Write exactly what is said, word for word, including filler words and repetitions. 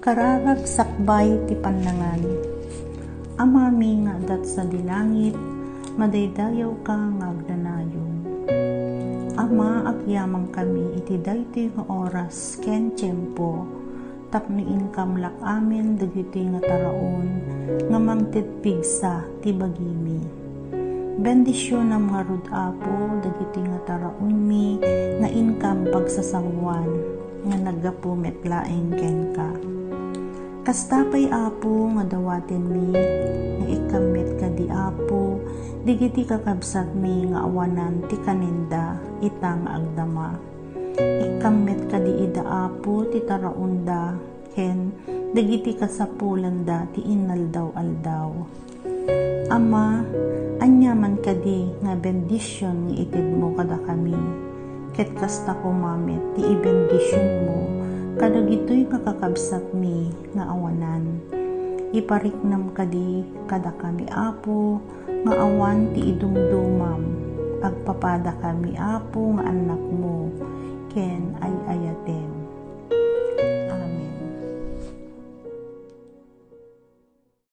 Kararag sakbay ti pannangan. Amami nga adda sadi langit, madaydayawka nga agnanayon. Ama, agyamankami iti daytoy nga oras ken tiempo, tapno inkamlak amin dagitoy nga taraon nga mangted pigsa ti bagimi. Bendisionam ngarud, Apo, dagitoy nga taraonmi nga inkam pagsasanguan nga naggapu met laeng kenka. Kasta pay, Apo, nga dawatenmi nga ikkam met kadi, Apo, dagiti kakabsatmi nga awanan ti kanenda ita nga agdama. Ikkam met kadi ida, Apo, ti taraonda ken dagiti kasapulanda ti inaldaw-aldaw. Ama, aniaman kadi nga bendision nga itedmo kadakami, ket kasta koma met ti ibendisionmo kadagitoy nga kakabsatmi nga awanan. Ipariknam kadi kadakami, Apo, nga awan ti idumdumam. Agpapadakami, Apo, nga annakmo ken ay-ayatem.